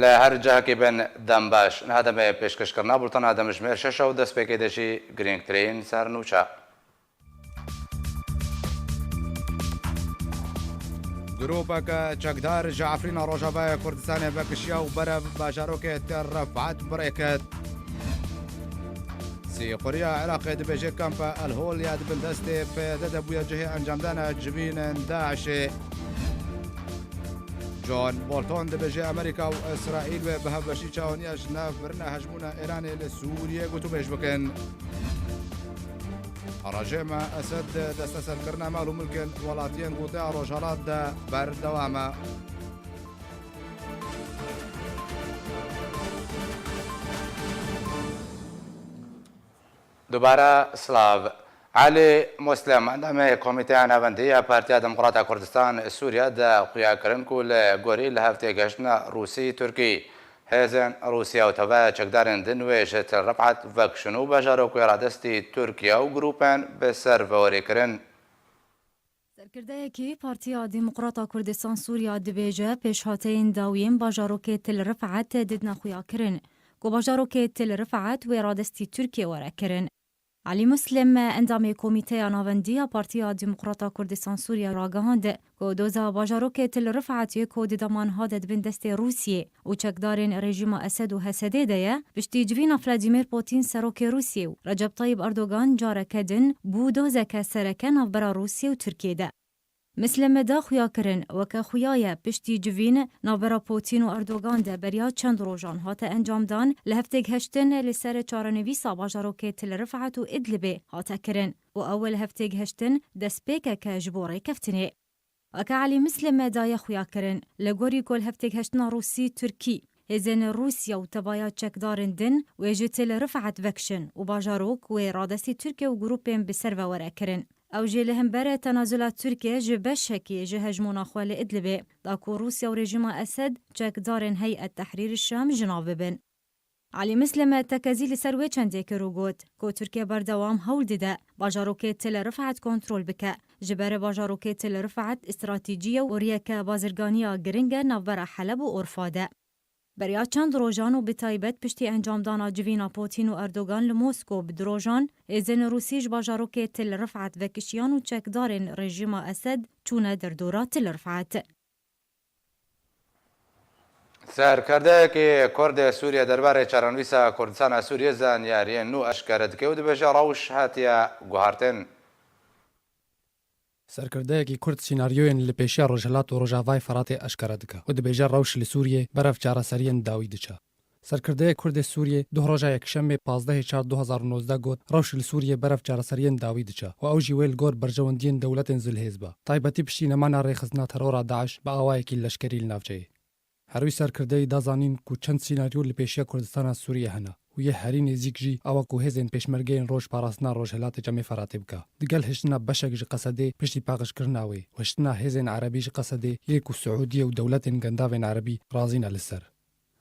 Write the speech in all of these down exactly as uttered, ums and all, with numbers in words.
Her cihekê bin dem baş. Niha demê pêşkêşkirina bultena demjimêr şeş û destpêkê de jî girîngtirîn sernûçe. Grûpeke çekdar ji Efrîna Rojavayê Kurdistanê vekişiya û berev bajarokê Tel Refat bi rê ket. Sîxuriya Iraqê dibêje kampa El Hol ya di bin destê P Y D de bûye cihê encamdana civînên DAIŞê. John Bolton dibêje Amerîka û Îsraîl wê bi hevbeşî çawaniya ji nav birina hejmûna Îranê li Sûriyê gotûbêj bikin. Rejîma Esed desteserkirina mal û milkên welatiyên Goteya Rojhilat de berdewam e. Dubare silav. Elî Muslim, endamê Komîteya Navendî ya Partiya Demokrata Kurdistan Sûriye, de xuya kirin ku li gorî li hev têgihiştina Rûsî-Tirkî, hêzên Rûsya û tevaya çekdarên din wê ji Til Rifat vekişin û bajarok wê radestî Tirkiye û grûpên bi ser ve werê kirin. Serkirdeyekî Partiya Demokrata Kurdistan Sûriya dibêje, pêşhateyên dawiyên bajarokê Til Rifat didine xuya kirin, ku bajarokê Til Rifat wê radestî Tirkiye were kirin. Elî Muslim, endamê Komîteya Navendî ya Partiya Demokrata Kurdistan Sûriye ragihand, ku doza bajarokê Til Rifat yê ku di dema niha de di bin destê Rûsiyê û çekdarên rejîma Esed û Hesedê de ye, piştî civîna Vladimir Putin serokê Rûsiyê û Recep Tayyip Erdogan careke din bû dozeke sereke navbera Rûsiyê û Tirkiyê de. Muslim da xuya kirin, weke xuya ye piştî civîn navbera Putin û Erdogan de beriya çend rojan hate encamdan, li hev têgihiştin li ser çarenivîsa bajarokê Til Rifat û Idlibê hate kirin û ew li hev têgihiştin destpêkeke ji bo rêkeftinê. Weke Elî Muslim daye xuya kirin, li gorî ku li hev têgihiştina Rûsî-Tirkî, hêzên Rûsya û tevaya çekdarên din wê ji Til Rifat vekişin û bajarok wê radestî Tirkiye û grûpên bi ser ve were kirin. Ew jî li hember tenazula Tirkiye ji beşekî ji hejmona xwe li Idlibê da ku Rûsya û rejîma Esed çekdarên Heyet Tehrîr Şam ji nav bibin. Elî Muslim tekezî li ser wê çendê kir û got ku Tirkiye berdewam hewl dide bajarokê Til Rifat kontrol bike. Ji ber bajarokê Til Rifat stratejî ye û riyeke bazirganiya giring e navbera Heleb û Urfa de. Beriya çend rojan û bi taybet piştî encamdana civîna Putin û Erdogan li Moskow bi du rojan, hêzên Rûsî ji bajarokê Til Rifat vekişiyan û çekdarên rejîma Esed çûne derdora Til Rifat. Serkirdeyekî Kurd ê Sûriyê derbarê çarenivîsa Kurdistana Sûriyê zanyariyên nû eşkere dike û dibêje rewş hatiye guhartin. Serkirdeyekî Kurd sînaryoyên li pêşiya Rojhilat û Rojavayê Feratê eşkere dike û dibêje rewş li Sûriyê berev çareseriyên dawî diçe. Serkirdeyê Kurd ê Sûriyê doh roja Yekşemê pazdehê çar du hezar û nozdeh got, rewş li Sûriyê berev çareseriyên dawî diçe û ew jî wê li gor berjewendiyên dewletên zilhêz be. Taybetî piştî nemana rêxistina terora DAIŞ bi awayekî leşkerî li navçeyê. Her wî serkirdeyî da zanîn ku çend sînaryo li pêşiya Kurdistana Sûriyê hene û yê herî nêzîk jî ew e ku hêzên pêşmergeyên roj parastina Rojhilatê Çemê Feratê bike. Digel hiştina beşek ji Qesedê piştî paqijkirina wê û hiştina hêzên erebî ji Qesedê yê ku Siûdiyê û dewletên Gendavên Erebî razî ne li ser.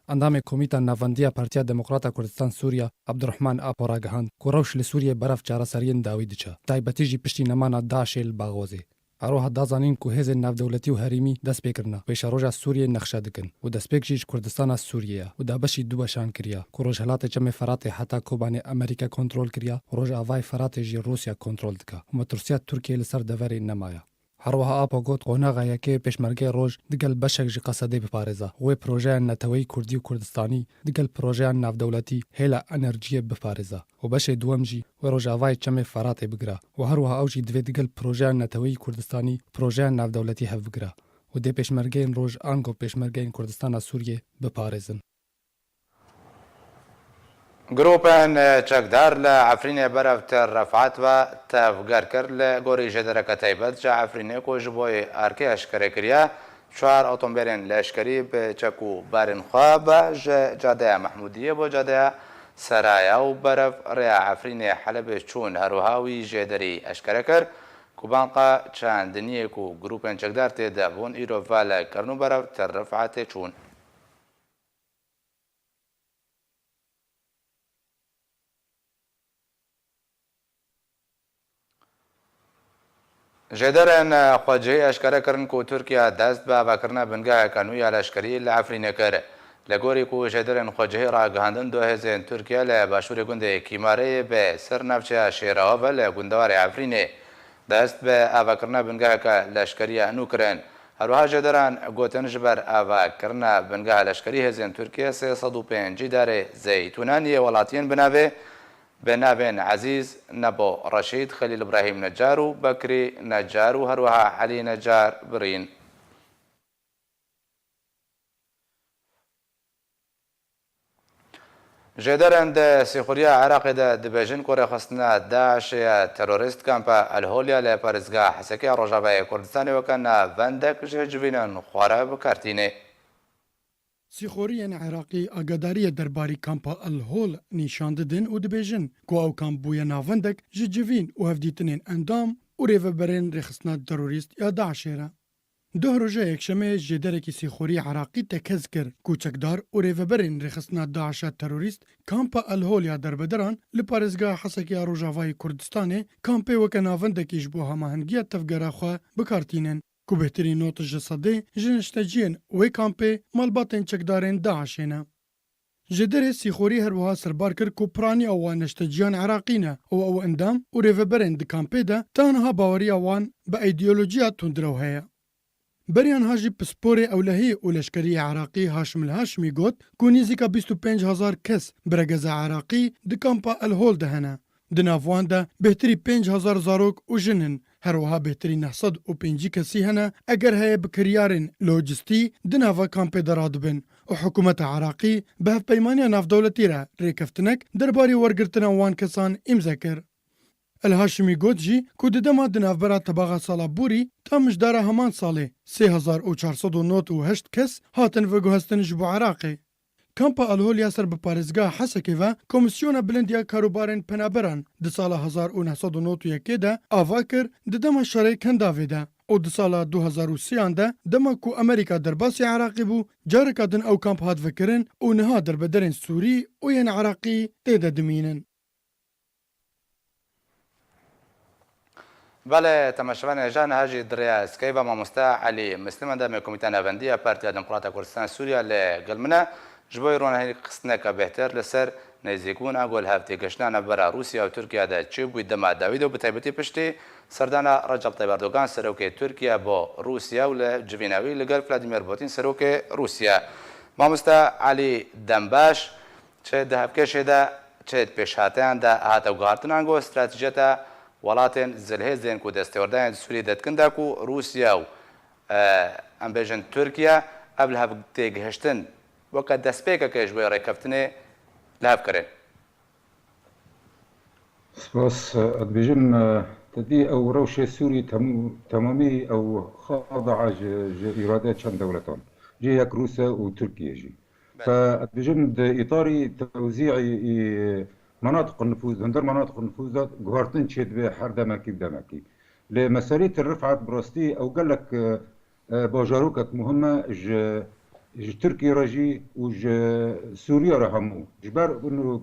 Endamê Komîta Navendî ya Partiya Demokrata Kurdistan Sûriya Abdurrahman Apo ragihand ku rewş li Sûriyê berev çareseriyên dawî diçe, taybetî jî piştî nemana DAIŞê li Baxozê. Her wiha da zanîn ku hêzên navdewletî û herêmî dest pê kirine, pêşeroja Sûriyê nexşe dikin û destpêk jî ji Kurdistana Sûriyê ye û da beşî du beşan kiriye ku Rojhilatê Çemê Feratê heta Kobanê Amerîka kontrol kiriye û Rojavayê Feratê jî Rûsya kontrol dike û metirsiya Tirkiyê li ser deverê nemaye. Her wiha Apo got, qonaxa yekê pêşmergeyê roj digel beşek ji Qesedê biparêze û wê projeya neteweyî Kurdî û Kurdistanî digel projeya navdewletî hêla enerjiyê biparêze û beşê duwem jî wê Rojavayê Çemê Feratê bigire û her wiha ew jî divê digel projeya neteweyî Kurdistanî, projeya navdewletî hev bigire û dê pêşmergeyên roj ango pêşmergeyên Kurdistana Sûriyê biparêzin. Grûpên çekdar li Efrînê berev Til Refat ve tevger kir. Li gorî jêdereke taybet ji Efrînê ku ji bo arkê eşkere kiriye, çar otombêlên leşkerî bi çek û barên xwe be ji cadeya Mehmûdiyê bo cadeya Seraya û berev rêya Efrînê Helebê çûn. Her wiha wî jêderî eşkere kir ku banqa çandiniyê ku grûpên çekdar tê de bûn, îro ve li kirin û berev Til Refatê çûn. Jêderên xwecihî eşkere kirin ku Tirkiye dest bi avakirina bingeheke nû ya leşkerî li Efrînê kir. Li gorî ku jêderên xwecihî ragihandin, du hêzên Tirkiye li başûrê gundê Kîmareyê bi ser navçeya Şêrawa ve li gundewarê Efrînê dest bi avakirina bingeheke leşkerî ya nû kirin. Her wiha jêderan gotin, ji ber avakirina bingeha leşkerî hêzên Tirkiye sê sed û pêncî darê zeytûnan yê welatiyên bi navê, bi navên Ezîz Nebo Reşîd, Xelîl Îbrahîm Necar û Bekrî Necar û her wiha Elî Necar birîn. Jêderên di sîxuriya Iraqê de dibêjin ku rêxistina DAIŞê ya terorîst kampa El Hol ya li parêzgeha Hesekê ya Rojavayê Kurdistanê weke navendek ji civînên xwe re bi kar tîne. Sîxoriyên Iraqî agadariyê derbarî kampa El Hol nîşan didin û dibêjin ku ew kamp bûye navendek ji civîn û hevdîtinên endam û rêveberên rêxistina terorîst ya DAIŞê re. Duh roja Yekşemê jêderekî sîxorî Iraqî tekez kir ku çekdar û rêveberên rêxistina DAIŞa terorîst kampa El Hol ya derbederan li parêzgeha Hesekê ya Rojavayê Kurdistanê kampê weke navendekî ji bo hemahengiya tevgera xwe bi kar tînin, ku bêhtirî nod ji sedê ji neşteciyên wê kampê malbatên çekdarên DAIŞê ne. Jêderê sîxorî her wiha serbar kir ku piraniya wan neşteciyan Iraqî ne û ew endam û rêveberên di kampê de, tenha baweriya wan bi îdeolojiya tundrew heye. Beriya niha jî pisporê ewlehî û leşkerî Iraqî Haşim El Haşimî got ku nêzîka bîst û pênc hezar kes biregeza Iraqî di kampa El Hol de hene. Di nav wan de bêhtirî pênc hezar zarok û jin in. Her wiha bêhtirî neh sed û pêncî kesî hene, eger heye bi kiryarên lojistî di nava kampê de radibin û hikûmeta Iraqî bi hevpeymaniya navdewletî re rêkeftinek derbarê wergirtina wan kesan îmze kir. El Haşimî got jî ku di dema di navbera tebaxa sala borî ta mijdara heman salê sê hezar û çar sed û nod û heşt kes hatin veguhestin ji bo Iraqê. Kampa Alhol ya ser bi parêzgeha Hesekê ve Komîsyona Bilind ya Karûbarên Penaberan di sala hezar û neh sed û nod û yekê de ava kir, di dema şerê Kendavê de û di sala du hezar û sêyan de, dema ku Amerîka derbasî Iraqê bû, careka din ew kamp hat vekirin û niha derbederên Sûrî û yên Iraqî tê de dimînin. Belê, temaşevanê hêja, niha jî di rêya Skype ve mamoste Elî Mislim, endamê Komîteya Navendî ya Partiya Demokrata Kurdistan Sûriya li gel min e. Ji bo ronahî xistineke bêhtir li ser nêzîkbûn a ku li hevtêgihiştina navbera Rûsya û Tirkiye de çêbûyî dema dawî de û bi taybetî piştî serdana Recep Tayyip Erdogan, serokê Tirkiye bo Rûsya û li civîna wî li gel Vladimir Putin, serokê Rûsya. Mamoste Elî, dembaş. Çi di hevkêşê de, çi di pêşhateyan de hate guhartin, ango stratejiyeta welatên zilhêzên ku destêwerdayên di Sûriyê de dikin de ku Rûsya û, e, em bêjin Tirkiye, ev li hev têgihiştin weke destpêkeke ji wê rêkeftinê li hev kirin? Spas, e, ez dibêjim, e, te dî ew rewşê Sûrî temû-, temamî ew xada ji, ji îrade çend dewletan. Jê yek Rûsya û Tirkiye jî. Belê. Fe, ez dibêjim di îtarî tewzî'î, î, menatiq nifûz, hundir menatiq nifûz de guhartin çêdibe her demekî bi demekî. Lê meselê Til Rifat bi rastî ew gelek, e, e, bajarokek muhim e ji, ji Tirkiyê re jî û ji Sûriye re hemû. Ji ber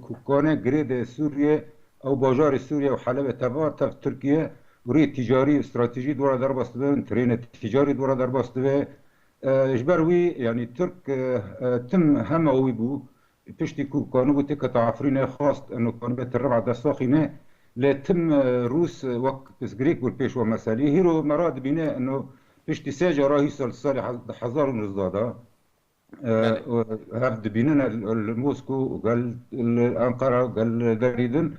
ku kane girê de Sûriye, ew bajarê Sûriye û Helebê teva tev Tirkiye û rê tîcarî û stratejî dora derbas dibe, trênê tîcarî dora derbas dibe. E, ji ber wî, yanî Tirk, e, e, tim hema wî bû, piştî ku kanibû têkete Efrînê xwest, eno kanibe Til Rifat dest daxîne, lê tim, e, Rûs, e, wek pirsgirêk bû pêş we meselî. Hîro me ra dibîne, eno piştî sê cara hîsal salê hez-, hezar û nozdeh de, e, Belê. e, hev dibînin li, li Mosko û gel li Ankara û gel li derî din.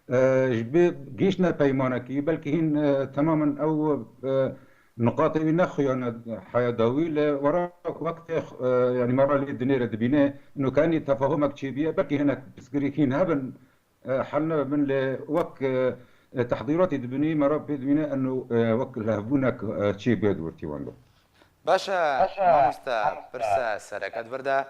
E, ji bi gihiştine peymanekî, belkî hîn, e, temamen ew, e, niqatê wî nexuyane heya dawî, li were wek tê, e, yanî me re lê dinêre dibîne, ino kenî tefahumek çêbîye, belkî hinek pirsgirêk hîn hebin, e, hel nebin, lê wek, e, e, tehdîratî dibînî, me re pê dibîne, eno, e, wek lihevbûnek, e, çêbûye di wirtî wan de. Baş e, mamoste, pirsa sereke di vir de,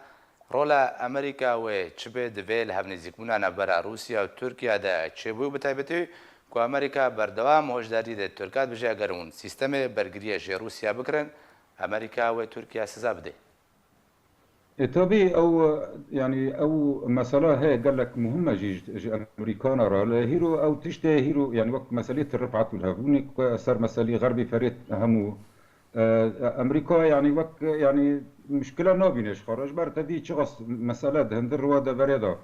rola Amerîka wê çi bê di vê lihevnêzîkbûna navbera Rûsya û Tirkiye de çêbû, bi taybetî ku Amerîka berdewam hoşdarî dide Tirka, dibêje eger hûn sîstemê bergiriyê ji Rûsya bikirin, Amerîka wê Tirkiye siza bidê? E, tabî ew, yanî ew mesela heye gelek muhim e jî ji, ji Amerîkana re. Lê hîro ew tiştê hîro, yanî wek meselê Til Rifat û lihevbûnê ku ser meselê Xerbê Ferê hemû E, Amerîka, yanî, wek, yanî, muşkile nabîne ji xwe re. Ji ber te dî çiqas mesele di hundir wa deverê de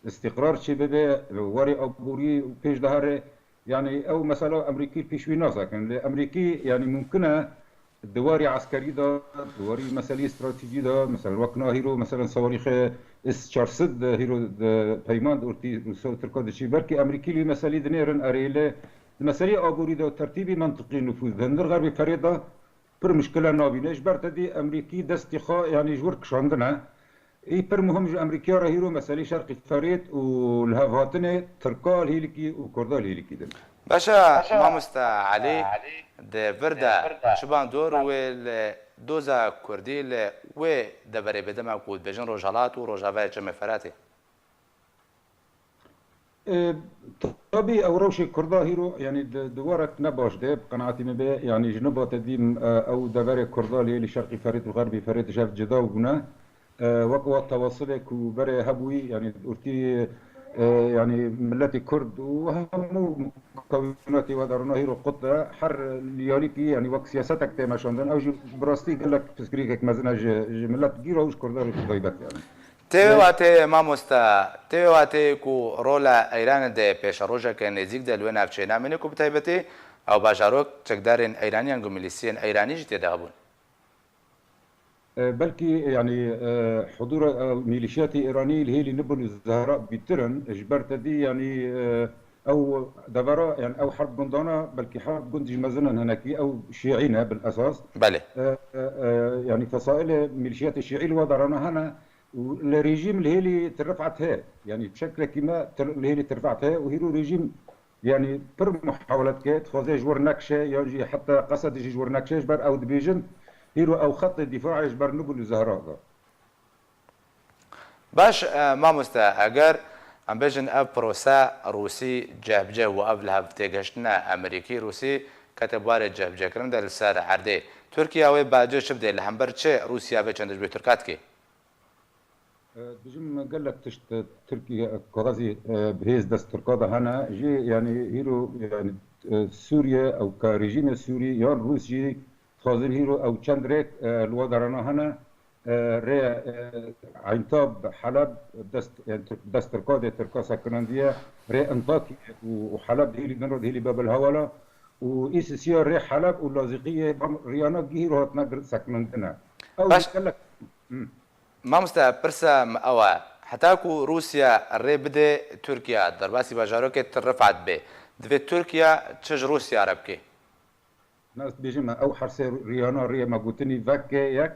îstîqrar çêbibe, warê aborî pêş dihere, yanî, ew mesela Amerîkî pêş wî nasekin. Lê Amerîkî, yanî, mumkin e di warî eskerî de, di warî meseleyê stratejî de, mesela wek niha hîro, mesela sawarîxê S çar sed de hîro di peyman di ortî Rûsa û Tirka diçî. Belkî Amerîkî li wî meselî dinêrin erê, lê di meseleyê aborî de û tertîbî mentiqî nifûz di hundir xerbê ferê de pir muşkile nabîne. Ji ber te dî Amerîkî destî xwe, yanî, ji wir kişandine. Î pir muhim ji Amerîkiya re hîro meselî Şerqî Ferêt û lihevhatinê Tirka li hêlikî û Kurda li hêlikî din. Baş e, mamoste Elî, di vir de çi bandor wê li doza Kurdî li wê deverê bidime ku dibêjin Rojhilat û Rojavayê Çemê Feratê? E, tabî ew rewşê Kurda hîro, yanî di, di warek ne baş de, bi qenaetî min be, yanî ji nibate dîm, e, ew deverê Kurda li, li Şerqî Ferêt û Xerbî Ferêt ji hev cida bûne. E, wek wa tewasilê ku berê hebûyî, yanî ortî, e, yanî miletî Kurd û hemû mukewînatê we de rûna hîro qut de her liyalîkî, yanî wek siyasetek tê meşandin, ew jî bi rastî gelek pirsgirêkek mezin e ji, ji milet gîra û ji Kurda re bi taybet, yanî. Tê wê watê, mamoste, tê wê watê ku rola Îranê di pêşerojeke nêzîk de li wê navçeyê namîne ku bi taybetî ew bajarok çekdarên Îranî yan ku milîsiyên Îranî jî tê de hebûn? E, belkî, yanî, e, hudûra, e, mîlîşiyatê Îranî li hêlî Nibul û Zehra bîtir in. Ji ber te dî, yanî, e, ew devera, yanî ew herb gundana, belkî herb gund jî mezin in hinekî, ew şîî ne bil esas. Belê. E, e, e, yanî fesailê mîlîşiyatê şîî li wa derana hene. Û li rejîm li hêlî Til Rifat heye. Yanî bi şeklekî me Til-, li hêlî Til Rifat heye û hîro rejîm, yanî, pir muhawelet dike, dixwaze ji wir nekişe, yan jî heta qesed jî ji wir nekişe, ji ber ew dibêjin, hîro ew xetê dîfaê ji ber Nibul û Zehra da. Baş, e, mamoste, eger em bêjin ev prose Rûsî cehbiceh û ev li hev têgihiştina Amerîkî Rûsî kete bi warê cehbicehkirin de li ser erdê, Tirkiye wê bacê çi bidê, li hember çi Rûsya vê çendin ji bo Tirka dike? E, dibêjim gelek tişt, e, Tirkiye, e, kaxezî, e, bi hêz dest Tirka de hene. Jî, yanî, hîro, yanî, e, Sûriye, ew ka rejîmê Sûrî yan Rûs jî dixwazin hîro ew çend rêk, e, li wa derana hene. E, rê, e, Eyntab, Heleb, dest, yanî, Tirk-, dest Tirka de, Tirka sekinandiye. Rê Antakya û, û Heleb hîlî din re hîlî Bebel Hewala û Îsisiya rê Heleb û Lazîqiyê van riyana gihî re hatine gir-, sekinandine. Ew Baş. Gelek. Hı. Mamoste, pirsa min ew e, heta ku Rûsya rê bide Tirkiye derbasî bajarokê Til Rifat bê, divê Tirkiye çi ji Rûsya re bike? Na ez dibêjim, me ew hersê riyana rê me gotinî veke yek,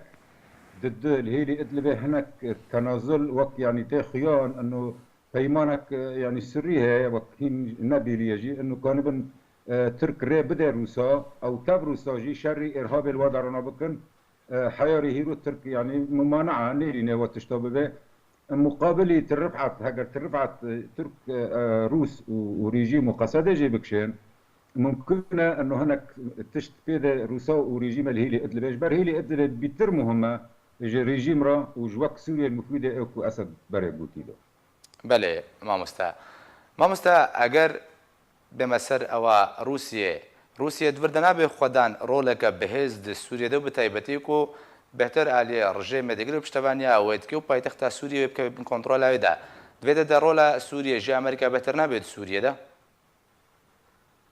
di du li hêlî Idlibê hinek tenazul wek, yanî, tê xuyan, ino peymanek, yanî, sirrî heye, wek hîn nebîliye jî, ino kanibin, e, Tirk rê bide Rûsa, ew tev Rûsa jî şerî îrhabê li wa derana bikin. E, heyarî hîro Tirk, yanî, mumanaa nêrîne we tişta bibe. Muqabilî Til Rifat, heger Til Rifat, e, Tirk, e, e, Rûs û, û rejîm û qesedê jê bikişên, mumkin e, eno hinek tişt pê de Rûsa û rejîmê li hêlî Idlibê, ji ber hêlî Idlibê bîtir muhim e ji rejîm re û ji wek Sûriyê li mifûdê ew ku Esed berê gotî de. Belê, mamoste. Mamoste, eger bême ser ewa Rûsiyê, Rûsiye di vir de nabe xwedan roleke bihêz di Sûriyê de û bi taybetî ku bêhtir aliyê rejêmê digire û piştevaniya wê dike û paytexta Sûriyê wê bikeve bin kontrola wê de. Divê de, de rola Sûriyê jî Amerîka bêhtir nabe di Sûriyê de?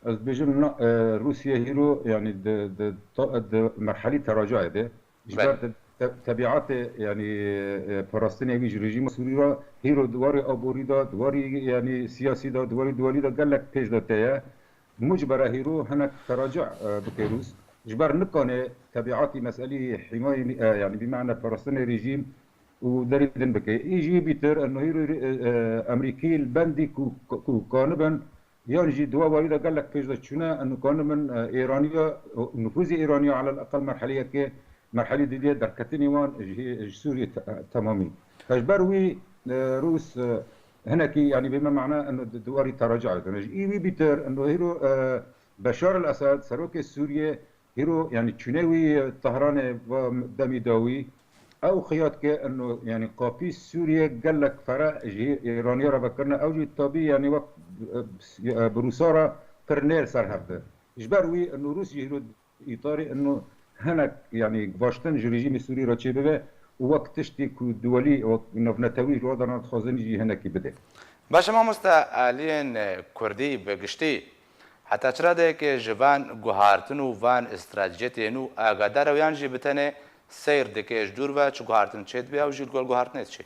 Ez dibêjim na, e, Rûsiye hîro, yanî di, di, to-, di merhelî teracayê de, ji Belê. ber te-, te-, tebiatê, yanî, e, parastinê wî ji rejîma Sûrî re hîro di warê aborî de, di warî, yanî, siyasî de, di warî duwalî de gelek pêş de teye. Mucbere hîro hinek teraca, e, bike Rûs. Ji ber nikane tebiatî meselî hîmayê, e, yanî, bî mane parastinê rejîm û derî din bike. Î jî bîtir, eno hîro, e, e, Amerîkî li bendî ku, ku kanibin, yan jî di we warî de gelek pêş de çûne, eno kanibin, e, Êraniya, nufûzê Êraniya alel eqel merheleyekê, merhelî didiyê derketinî wan ji, ji Sûriyê te-, temamî. Ji ber wî, e, Rûs, e, hinekî, yanî bê me mane, eno di, di warî teraca dine. Ji î wî bîtir, eno hîro, e, Beşar el Esed, serokê Sûriyê, hîro, yanî çûnê wî Tehranê va demî dawî, ew xiya dike eno, yanî qapî Sûriyê gelek fere ji Îranî re vekirine. Ew jî tabî, yanî wek, e, bi Rûsa re pir nêr ser hev de. Ji ber wî eno Rûs jî hîro îtarî eno hinek, yanî, givaştin ji rejîmê Sûrî re çêbibe û wek tiştê ku duwelî, wek navnetewî ji wan daran dixwazin jî hinekî bide. Baş e mamoste, aliyên, e, Kurdî bi giştî heta çi radeyekê ji van guhartin û van stratejiyetê nû agadar e û yan jî bi tenê seyr dike ji dûr ve çi guhartin çêdibe ew jî li gor guhartinê diçe?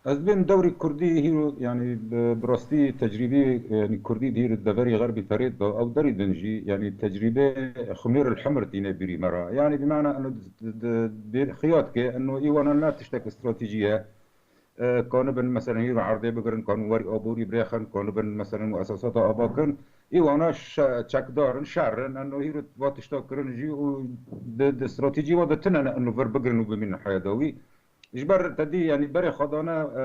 Ez dibêm dewrê Kurdî hîro, yanî bi, bi rastî tecrîbî, yanî Kurdî di hîro deverê Xerbî Ferêt de ew derî din jî, yanî tecrîbe xumêr el hemir tîne bîrî me re. Yanî bi mana eno di, di, di, bêr xiya dike, eno î wana ne tiştek stratejî ye. E, kanibin, meselen, hîro erdê bigirin, kanibin werî aborî birêxin, kanibin, meselen, muesesata ava kin. Î wana şe-, çekdar in, şer in, eno hîro va tişta kirin jî û di, di stratejî wa de tune ne, eno vir bigirin û bimînin heya dawî. Ji ber te dî, yanî berê xwe dane, e,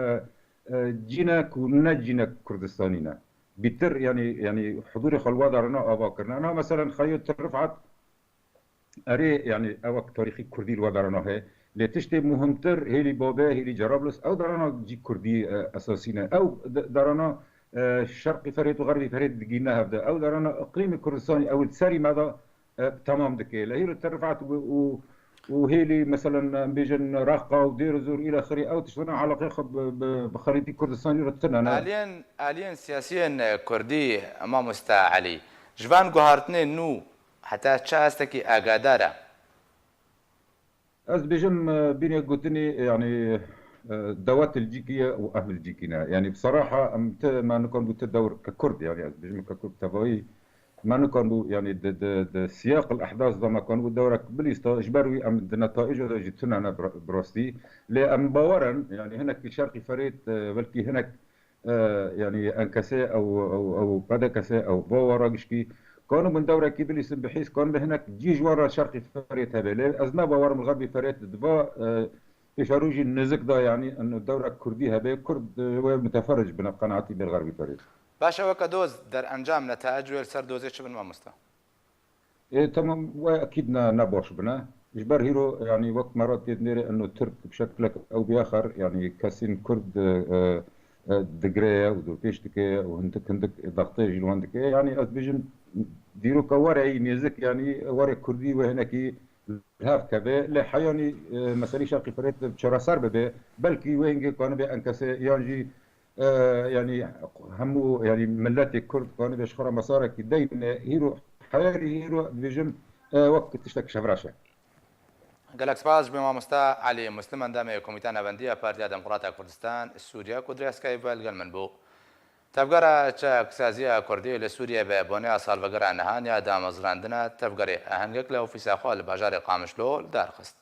e, cînek û ne cînek Kurdistanî ne. Bîtir, yanî, yanî hudûrê xwe li wa darana ava kirine. Niha, meselen, Xeyû Til Rifat, Erê, yanî, ew wek tarîxî kurdî li we darana heye. Lê tiştê muhimtir, hêlî Babê, hêlî Cerablus, ew darana cî kurdî, e, esasî ne. Ew d-, darana, e, Şerqî Ferêt û Xerbî Ferêt digîne hev de. Ew darana iqlîmê Kurdistanî, ew li serî me de, e, temam dike. Li hîr û terifat û, û, û hêlî, meselen, em bêjin Reqa û Dêr û Zor îlexirî, ew tiştana eleqê xwe bi, bi, bi xerîtî Kurdistanî re tune ne. Aliyên, aliyên siyasiyên, e, kurdî, mamoste Elî, ji van guhartinên nû, heta çi astekî agadar e? Ez dibêjim, e, bînê gotinê, yanî, e, dewet li cîkî ye û ev li cîkî ne. Yanî, bi seraha em ti, me nikan bû ti dewr ke Kurd, yanî, ez dibêjim ke Kurd tevayî, me nikan bû, yanî, di, di, di siyaq el ehdas de me kan bû dewrek bilîsta, ji ber wî em di netaica de jî tune ne bi, bi rastî. Lê em bawer in, yanî, hinek Şerqî Ferêt, e, belkî hinek e, yanî enkesê ew, ew, ew P D K S ew va wa ragişkî, kanibin dewrekî bilîsin bi hîs, kanibin hinek cî ji wan re Şerqî Ferêt hebe. Lê ez ne bawerim li Xerbî Ferêt di va, e, pêşerojî nizik de, yanî, in dewrek Kurdî hebe, Kurd, e, wê muteferic bine, qenaetî bê li Xerbî Ferêt. Baş e, weke doz, derencam, netaic wê li ser dozê çi bin, mamoste? Ê, temam, we ekîd ne, ne baş bine. Ji ber hîro, yanî wek me re tê dinêre, eno Tirk bi şeklek ew biaxer, yanî kesên Kurd, e, e, digire ye û dorpêç dike û hindik hindik dextê jî li wan dike. Yanî ez dibêjim, dîroka were yî nêzik, yanî were Kurdî wê hinekî li hev keve. Lê heyanî, e, meselî Şerqî Ferêt çareser bibe, belkî wê hingê kanibe enkese yan jî e, yanî hemû, yanî miletê Kurd kanî vê ji xwe re mesarekî deyne. Hîro, heyarî hîro dibêjim, e, wek tiştek şevreş e. Gelek spas ji bo mamoste Elî Muslim, endamê Komîteya Navendî ya Partiya Demokrata Kurdistan Sûriye ku di rêxistkayê ve li gel min bû. Tevgera Çaksaziya Kurdî li Sûriye bi boneya salvegera nihan ya damezrandina tevgerê ahengek li ofîsa xwe li bajarê Qamişlo li dar xist.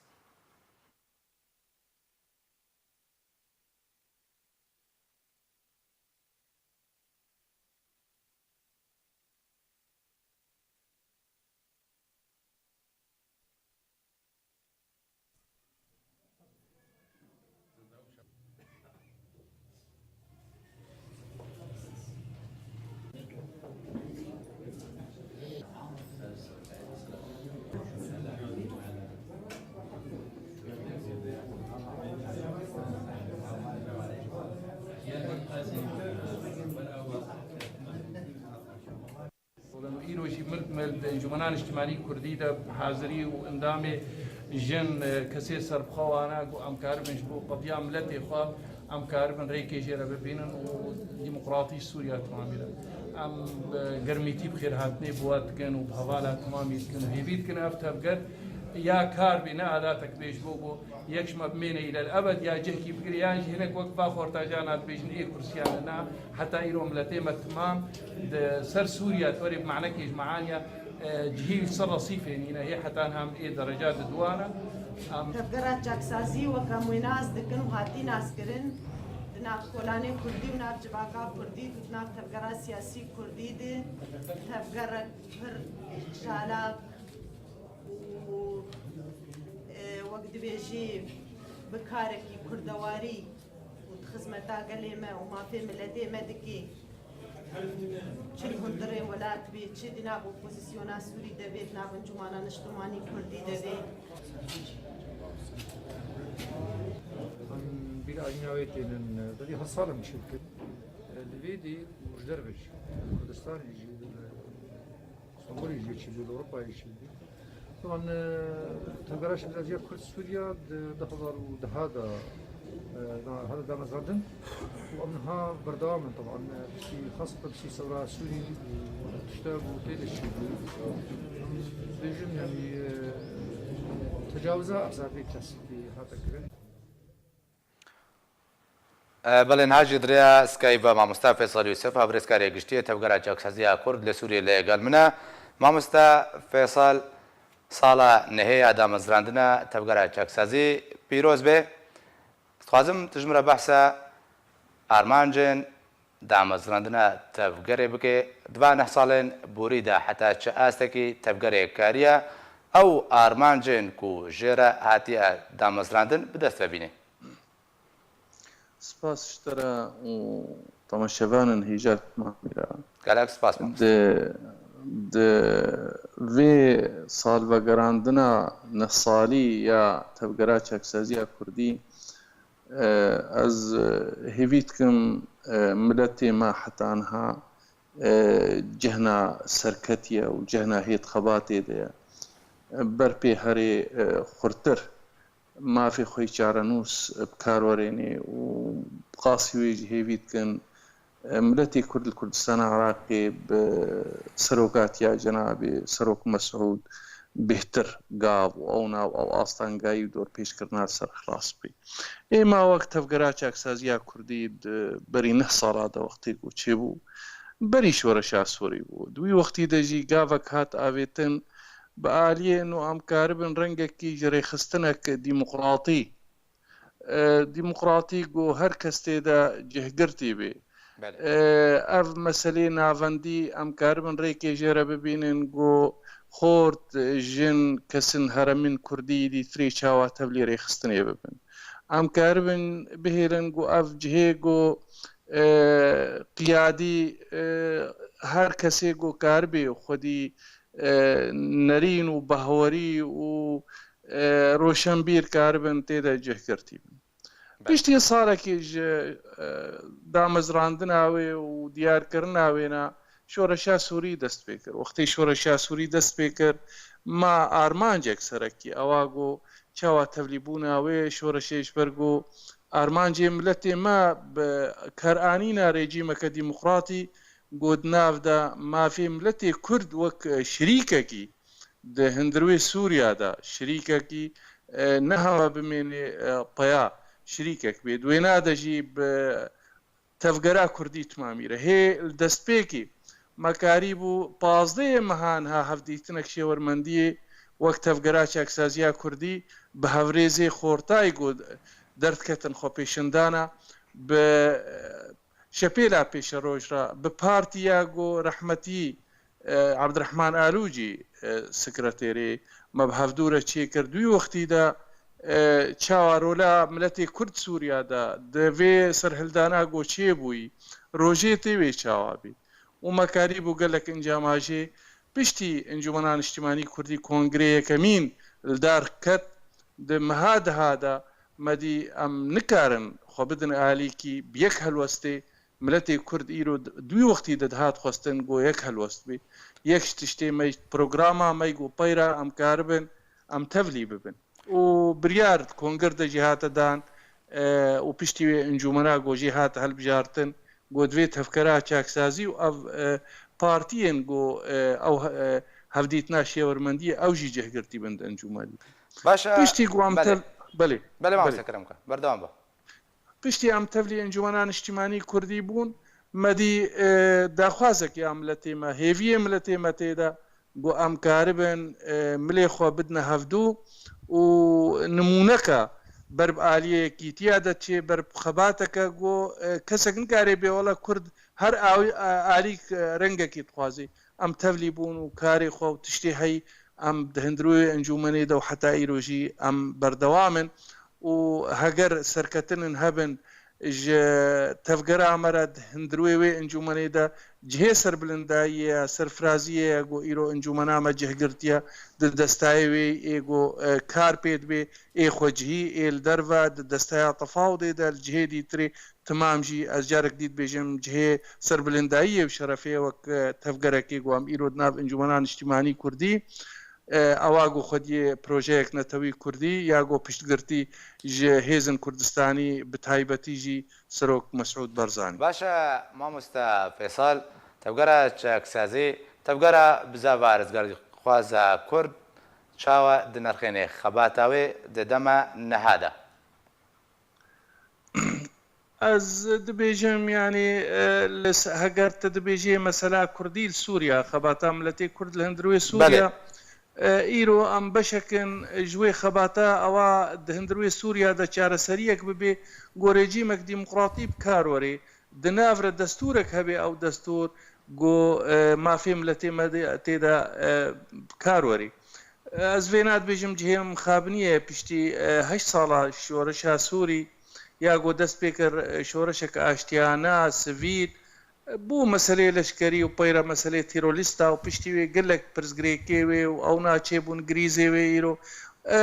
Îro jî mil bi mil di Encûmena Niştimanî Kurdî de hazirî û endamê jin, e, kesê serbixwe wana ku em karibin ji bo qediya miletê xwe, em karibin rêkê jê re bibînin û demokratî Sûriya temamî re. Em bi germîtî bi xêrhatinê bi we dikin û bi hevala temamî dikin û hêvî dikin ev tevger ya kar bê, ne adatek bê ji bo ku yek ji me bimêne île li ebed ya cihkî bigire, yan jî hinek wek va xortajana dibêjin ê kursiyane na, heta îro miletê me timam di ser Sûriya, di werê bi manekê ji meaniya, e, cihî li ser resîfê nîne, hê heta niha em ê dereca di duwana. Em Tevgera çaksazî wek em wê nas dikin û hatî naskirin, di nav kolanê kurdî û nav civaka kurdî, di nav tevgera siyasî kurdî de tevgerek pir çalak û, e, wek dibêjî bi karekî kurdewarî û di xizmeta gelê me û mafê miletê me dikî. Çi li hundirê welat bê, çi di nav opozîsyona Sûrî de bê, di nav Encûmana Niştimanî Kurdî de bê. Em bîra enya wê tênin, e, belê heft sal em çêdikin. E, li vê dî û ji derve jî, Kurdistanê jî, e, Stenbolê jî çêbû, li Ewropayê çêbû. Taban, e, Tevgera Şareseziya Kurd Sûriya di du hezar û deh de, e, da-, hate damezrandin û em niha berdewam in. Taban, e, piştî, xaseten piştî sewra Sûrî û tişta ku tê de çêbû, em dibêjin, yanî, e, tecawiza ehzabê kesîkî hate kirin. E, belê, niha jî di rêya Skype ve mamoste Feysel Yûsif, hevrizkarê giştî yê Tevgera Çaksaziya Kurd li Sûriyê li gel min e. Mamoste Feysel, sala nehê ya damezrandina Tevgera Çaksazî pîroz be. Dixwazim tu ji min re behsa armancên damezrandina tevgerê bike. Di van neh salên borî de heta çi astekî tevgerê kariye ew armancên ku jê re hatiye damezrandin bi dest ve bîne? Spas ji te re û temaşevanên hêja li Temamî re. Gelek spas, mamoste. Di, di vê salvegerandina neh salî ya Tevgera Çaksaziya Kurdî, e, ez, e, hêvî dikim, e, miletê me heta niha, e, cihna serketiye û cihna hêt xebatê de ye. E, ber pê herê, e, xurtir mafê xwe yê çarenûs bi kar werênê û bi qasî wê jî hêvî dikin, e, miletê Kurd li Kurdistana Iraqê bi serokatiya cenabê Serok Mesûd bêhtir gav û ew nav ew astangayî û dorpêçkirina li ser xilas bî. Ê me wek Tevgera Çaksaziya Kurdî di berî neh sala de wextê ku çêbû, berî şoreşa Sûrî bû. Di wî wextî de jî gavek hat avêtin, bi aliyê û em karibin rengekî ji rêxistinek dîmoqratî, e, dîmoqratî ku her kes tê de cihgirtî bê. Belê. E, ev meselê navendî em karibin rêkê jê re bibînin ku xort, jin, kesên heremên Kurdî dîtirê çawa tevlî rêxistinê bibin. Em karibin bihêlin ku ev cihê ku, e, qiyadî, e, her kesê ku karibê xwedî, e, nerîn û bahwerî û, e, roşenbîr karibin tê de cihgirtî bin. Belê. Piştî salekê ji, e, damezrandina wê û diyarkirina wê ne, şoreşa Sûrî dest pê kir. Wextê şoreşa Sûrî dest pê kir, ma armancek serekî ewa ku çawa tevlîbûna wê şoreşê ji ber ku armancê miletê me bi karanîna rejîmeke dîmoqratî ku di nav de mafê miletê Kurd wek, e, şirîkekî di hundirwê Sûriya de şirîkekî, e, ne hema bimênê, e, peya şirîkek bê. Di wêna de jî bi tevgera Kurdî Temamî re. Hê li destpêkê me karîbû pazdehê meha niha hevdîtinek şêwermendiyê wek Tevgera Çaksaziya Kurdî bi hevrêzê xortayî ku derdiketin xwepêşandana bi, e, şepêla pêşeroj re bi partiya ku rehmetî, e, Abdurrahman Alûcî, e, sekreterê me bi hevdû re çêkir. Di wî wextî de, e, çawa rola miletê Kurd Sûriya de di vê serhildana ku çêbûyî rojê tê wê çawa bî. Û me karîbû gelek encama jê piştî Encûmena Niştimanî Kurdî kongrê yekemîn li dar ket, di meha deha de me dî em nikarin xwe bidin alîkî bi yek helwestê. Miletê Kurd îro d-, di wî wextî de dihat xwestin ku yek helwest bê. Yek ji tiştê me, programa me ku peyra em karibin, em tevlî bibin. Û biryar di konger de jî hate dan, e, û piştî wê encûmena ku jê hate hilbijartin, ku divê tevgera çaksazî û ev, e, partiyên ku, e, ew, e, hevdîtina şêwermendiyê ew jî cihgirtî bin di encûmenê. Baş e, Piştî ku em belê. tev-, belê. Belê, mamoste Belê. Kerem ke. Berdewam be. Piştî em tevlî Encûmena Niştîmanî Kurdî bûn, me dî, e, daxwazek ya miletê me, hêviyê miletê me tê de, ku em karibin, e, milê xwe bidine hevdû û nimûneke ber bi aliyê yekîtiya de çê, ber bi xebateke ku, e, kesek nikare bê wela Kurd her awî-, a-, alîk, e, rengekî dixwazê. Em tevlî bûn û karê xwe û tiştê heyî em di hundirê wê encûmenê de û heta îro jî em berdewam in û heger serketinên hebin ji tevgera me re di hundirê wê encûmenê de cihê serbilindayiyê ye, serfiraziyê ye ku îro encûmena me cih girtiye, di destayê wê ê ku, e, kar pê dibê, ê xwecihî, ê li derve, di desteya tefawdê de, li cihê dîtirê, Timam jî ez carek dî dibêjim, cihê serbilindayiyê û şerefê ye wek, e, tevgerekê ku em îro di nav Encûmena Niştîmanî Kurdî ئەوا گو خودیێ پرۆژەیەک نەتەوی کوردی یا گو پشتگرتی ji hêzin Kurdistanî bi taybetî jî Serok Mesûd Barzanî. Baş e, mamoste Fêsal, tevgera çaksazî, tevgera bizava rizgarxwaza Kurd çawa dinirxêne xebata wê di dema niha de? Ez dibêjim, yanî, e, li se-, heger tu dibêjê mesela Kurdî li Sûriya, xebata miletê Kurd li hundir wê Sûriya, e, îro em beşek in ji wê xebata, ewa di hundir wê Sûriya de çareseriyek bibe, ku rejîmek demokratî bi kar were, di nav re destûrek hebe, ew destûr ku, e, mafê miletê me de tê de, e, bi kar were. Ez vêna dibêjim cihê min xabiniye piştî, e, heşt sala şoreşa Sûrî ya ku dest pê kir, e, şoreşek aştiyane, sivîl, e, bû meselê leşkerî û peyre meselê terorîsta û piştî wê gelek pirsgirêkê wê û ew naçêbûn grîzê wê îro. E,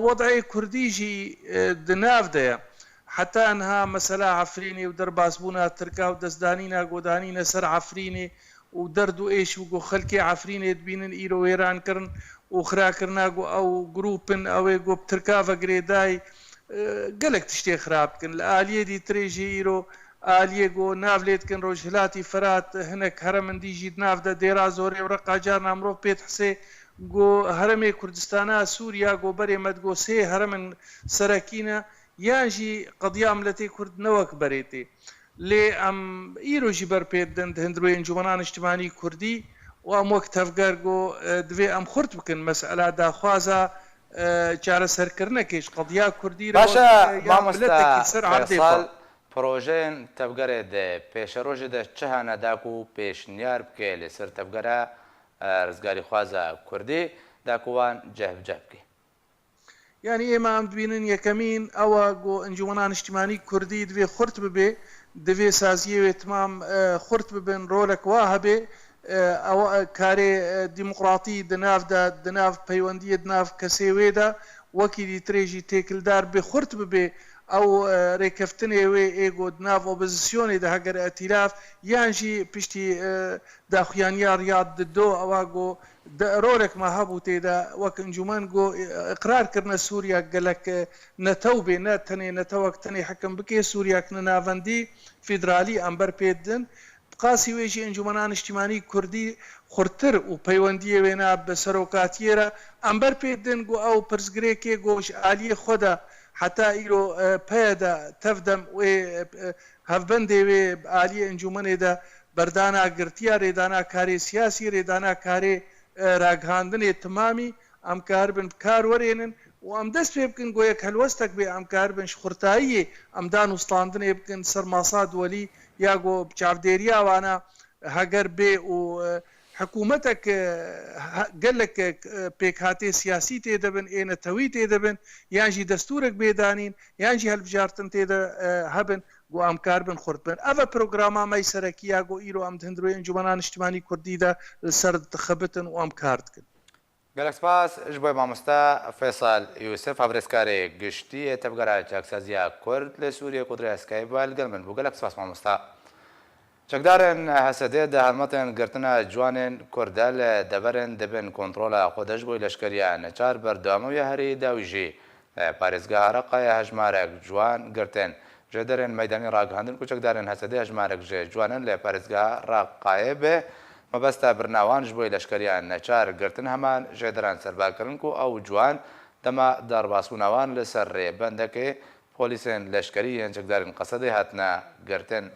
wed'ê Kurdî jî, e, di nav de ye. Heta niha mesela Efrînê û derbasbûna Tirka û destdanîna godanîne ser Efrînê û derd û êş û ku xelkê Efrînê dibînin îro wêran kirin û xirakirina ku ew grûp in, ew ê ku bi Tirka ve girêdayî, e, gelek tiştê xirab dikin. Li aliyê dîtirê jî îro aliyê ku nav lê dikin Rojhilatî Firat, hinek herem in dî jî di nav de Dêra Zorê û Reqa carna mirov pê dihise ku heremê Kurdistana Sûriya ku berê me digo sê herem in serekî ne, yan jî qediya miletê Kurd ne wek berê tê. Lê em îro jî ber pê didin di hundirê Encûmena Niştimanî Kurdî û em wek tevger got, e, divê em xurt bikin mesela daxwaza, e, çareserkirinekê ji qediya Kurdî re Baş e, wek, e, ya mamoste miletekî ser erdê Feysal, xwe. Projeyên tevgerê di pêşerojê de çi hene da ku pêşniyar bike li ser tevgera, e, rizgarîxwaza Kurdî da ku wan cehbiceh bike? Yanî ême em dibînin yekemîn ew e ku Encûmena Niştimanî Kurdî divê xurt bibe, divê saziyê wê timam, e, xurt bibin, rolek wa hebe, e, ew, e, karê, e, demokratî di nav de, di nav peywendiyê, di nav kesê wê de, wekî dîtirê jî têkildar bê, xurt bibe, ew, e, rêkeftinê wê ê ku di nav opozisyonê de heger etîlaf, yan jî piştî, e, daxuyaniya Riyad di do ewa ku de rolek me hebû tê de wek encûmen ku, e, iqrar kirine Sûriya gelek, e, netew bê, ne tenê netewek tenê hekim bike, Sûriyek ne navendî, federalî em ber pê didin. Bi qasî wê jî Encûmena Niştimanî Kurdî xurtir û peywendiyê wêna bi serokatiyê re em ber pê didin ku ew pirsgirêkê ku ji aliyê xwe de heta îro, e, peye de tevdem wê, e, e, hevbendê wê bi aliyê encûmenê de berdana girtiya, rêdana karê siyasî, rêdana karê, e, ragihandinê timamî, em karibin bi kar werênin û em dest pê bikin, go yek helwestek bê, em karibin ji xurtayiyê em dan û standinê bikin ser masa duwelî ya go bi çavdêriya wana heger bê û, e, hikûmetek, e, he-, gelek, e, pêkhatê siyasî tê de bin, ê netewî tê de bin, yan jî destûrek bê danîn, yan jî hilbijartin tê de, e, hebin. Ku em karibin xurt bin. Ev e programa me yî serekî ya ku îro em di hundirê Encûmena Niştimanî Kurdî de li ser dixebitin û em kar dikin. Gelek spas ji bo mamoste Feysal Yûsif, hevrizkarê giştî yê Tevgera Çaksaziya Kurd li Sûriyê ku di rê Skype ve li gel min bû. Gelek spas mamoste. Çekdarên H S D di helmetên girtina ciwanên Kurd de li deverên di bin kontrola xwe de ji bo leşkeriya neçar berdewam e û ya herî dawî jî Li parêzgeha Reqayê hejmarek ciwan girtin. Jêderên meydanî ragihandin ku çekdarên H S D hejmarek ji ciwanan li parêzgeha Reqayê bi mebesta birina wan ji bo leşkeriya neçar girtin heman jêderan serba kirin ku ew ciwan dema derbasbûna wan li ser rêbendekê polîsên leşkerî yên çekdarên Qesedê hatine girtin.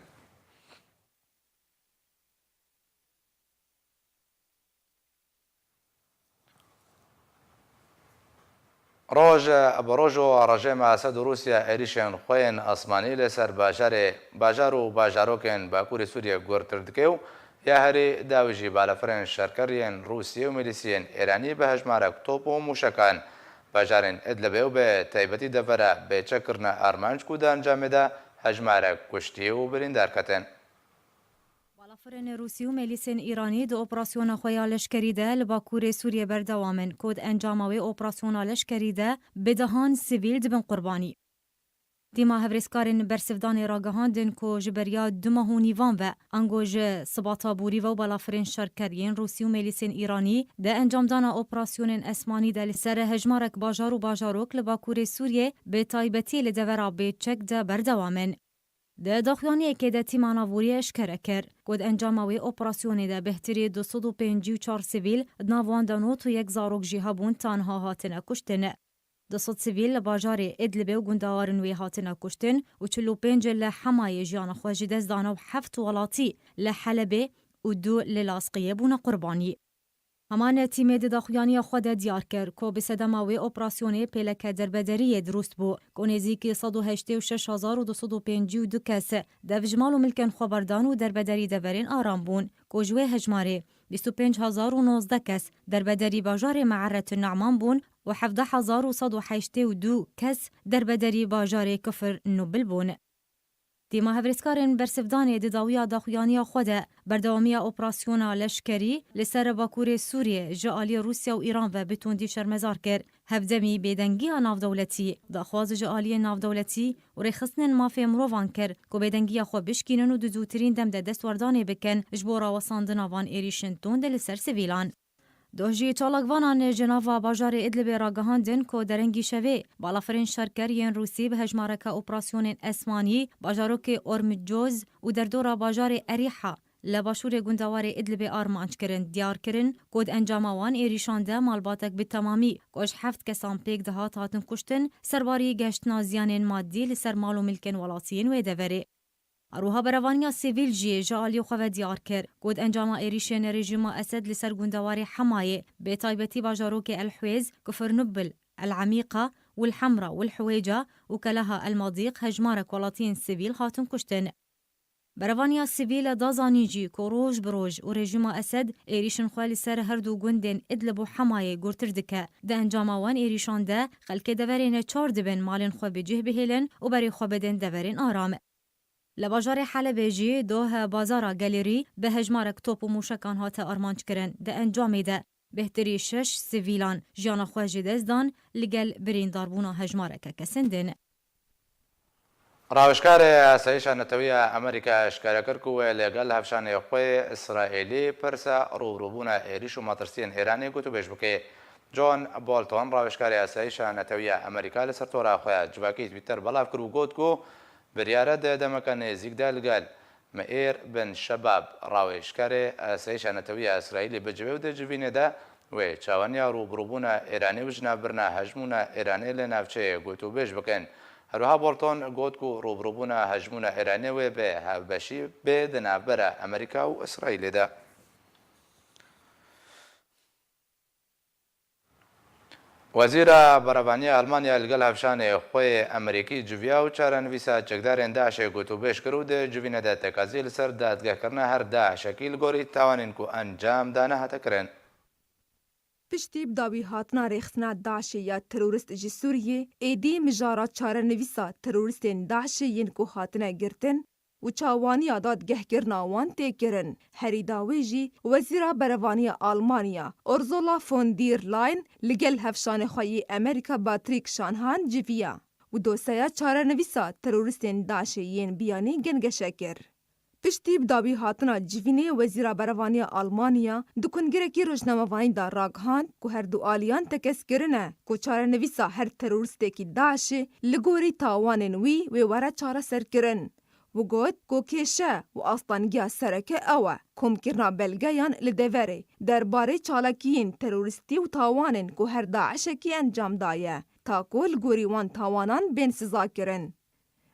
Roj bi roj û rejêma Esed û Rûsya êrîşên xwe yên asmanî li ser bajarê, bajar û bajarokên Bakurê Sûriyê gurtir dike û ya herî dawî jî balafirên şerker yên Rûsiyê û milîsiyên Îranî bi hejmarek top û mûşekan bajarên Idlibê û bi taybetî devera bêçek kirine armanc ku di encamê de hejmarek kuştî û birîndar ketin. Balafirên Rûsî û milîsên Îranî di operasyona xwe ya leşkerî de li Bakurê Sûriyê berdewam in, ku di encama wê operasyona leşkerî de bi dehan sivîl dibin qurbanî. Tîma hevrêzkarên bersivdanê ragihandin ku ji beriya du mah û nîvan ve, ango ji sibata borî ve û balafirên şerker yên Rûsî û mêlîsên Îranî di encamdana operasyonên esmanî de li ser hejmarek bajar û bajarok li bakurê Sûriyê, bi taybetî li devera Bêçek de berdewam in. Di daxuyaniyekê de tîma naboriyê eşkere kir ku di encama wê operasyonê de bêhtirî du sed û pêncî û çar sivîl, di nav wan de nod û yek zarok jî hebûn, tanha hatine kuştin. Du sed sivîl li bajarê Idlibê û gundewarên wê hatine kuştin û çil û pênc li Hemayê jiyana xwe ji dest dane û heft welatî li Helebê û du li Lazqiyê bûne qurbanî. Heman tîmê di daxuyaniya xwe de diyar kir ku bi sedema wê operasyonê pêleke derbedariyê dirust bû ku nêzîkî sed û heştê û şeş hezar û du sed û pêncî û du kes dev ji mal û milkên xwe berdan û derbederî deverên aram bûn, ku ji wê hejmarê bîst û pênc hezar û nozdeh kes derbederî bajarê Me'eret Nu'man bûn û hevdeh hezar û sed û heştê û du kes derbederî bajarê Kifir Nubil bûn. Tîma hevrêzkarên bersivdanê di dawiya daxuyaniya xwe de berdewamiya operasyona leşkerî li ser bakurê Sûriyê ji aliyê Rûsya û Îran ve bi tundî şermezar kir. Hevdemî bêdengiya navdewletî, daxwaz ji aliyên navdewletî û rêxistinên mafê mirovan kir ku bêdengiya xwe bişkînin û di zûtirîn dem de destwerdanê bikin ji bo rawesandina van êrîşên tund li ser sivîlan. Doh jî çalakvanan ji nava bajarê Idlibê ragihandin ku derengî şevê balafirên şerker yên Rûsî bi hejmareke operasyonên esmanî bajarokê Ormicoz û derdora bajarê Erîha li başûrê gundewarê Idlibê armanc kirin. Diyar kirin ku di encama wan êrîşan de malbatek bi temamî ku ji heft kesan pêk dihat hatin kuştin, serbarî gehiştina ziyanên madî li ser mal û milkên welatiyên wê deverê. Her wiha berevaniya sivîl jî ji aliyê xwe ve diyar kir ku di encama êrîşên rejîma Esed li ser gundewarê Hemayê, bi taybetî bajarokê El Huwêz, Kifir Nubil, El Emîqa, Wil Hemra, Wil Huwêca û Kelaha El Madîq hejmarek welatiyên sivîl hatin kuştin. Berevaniya sivîl da zanîn jî ku roj bi roj û rejîma Esed êrîşên xwe li ser her du gundên Idlib û Hemayê gurtir dike. Di encama wan êrîşan de xelkê deverên çar dibin malên xwe bi cih bihêlin û berê xwe bidin deverên aram. Li bajarê Helebê jî doh bazara Gelêrî bi hejmarek top û mûşekan hate armanc kirin. Di encamê de bêhtirî şeş sivîlan jiyana xwe ji dest dan, li gel birîndarbûna hejmareke kesin din. Rawêjkarê Asayîşa Netewî ya Amerîka eşkere kir ku wê li gel hevşanê xwe yê Îsraîlî pirsa rûbirûbûna êrîş û metirsiyên Îranê gotûbêj bike. John Bolton, rawêjkarê Asayîşa Netewî ya Amerîka, li ser tora xwe ya civakî Twitter belav kir û got ku biryar e di demeke nêzîk de li gel Meîr bin Şebab, rawêjkarê Asayîşa Netewî ya Îsraîlî bicive û di civînê de wê çawaniya rûbirûbûna Îranê û jinavbirina hejmûna Îranê li navçeyê gotûbêj bikin. Her wiha Bolton got ku rûbirûbûna hejmûna Îranê wê bi hevbeşî bê di navbera Amerîka û Îsraîlê de. Wezîra Berevaniya Almanya li gel hevşanê xwe yê Amerîkî civiya û çarenivîsa çekdarên DAIŞê gotûbêj kir û di civînê de tekazî li ser dadgehkirina her DAIŞekî li gorî tawanên ku encam dane hate kirin. Piştî bi dawî hatina rêxistina DAIŞê ya terorîst ji Sûriyê, êdî mijara çarenivîsa terorîstên DAIŞê yên ku hatine girtin û çawaniya dadgehkirina wan tê kirin. Herî dawî jî Wezîra Berevaniya Almanya Ursula von der Leyen li gel hevşanê xwe yê Amerîka Patrick Shanahan civiya û dosyeya çarenivîsa terorîstên DAIŞê yên biyanî gengeşe kir. Piştî bi dawî hatina civînê, Wezîra Berevaniya Almanya di kongrekî rojnamevanî de ragihand ku her du aliyan tekez kirine ku çarenivîsa her terorîstekî DAIŞê li gorî tawanên wî wê were çareserkirin. Wi got ku kêşe û astangiya sereke ew e, komkirina belgeyan li deverê derbarê çalakiyên terorîstî û tawanên ku her DAIŞekî encam daye, ta ku li gorî wan tawanan bên sizakirin.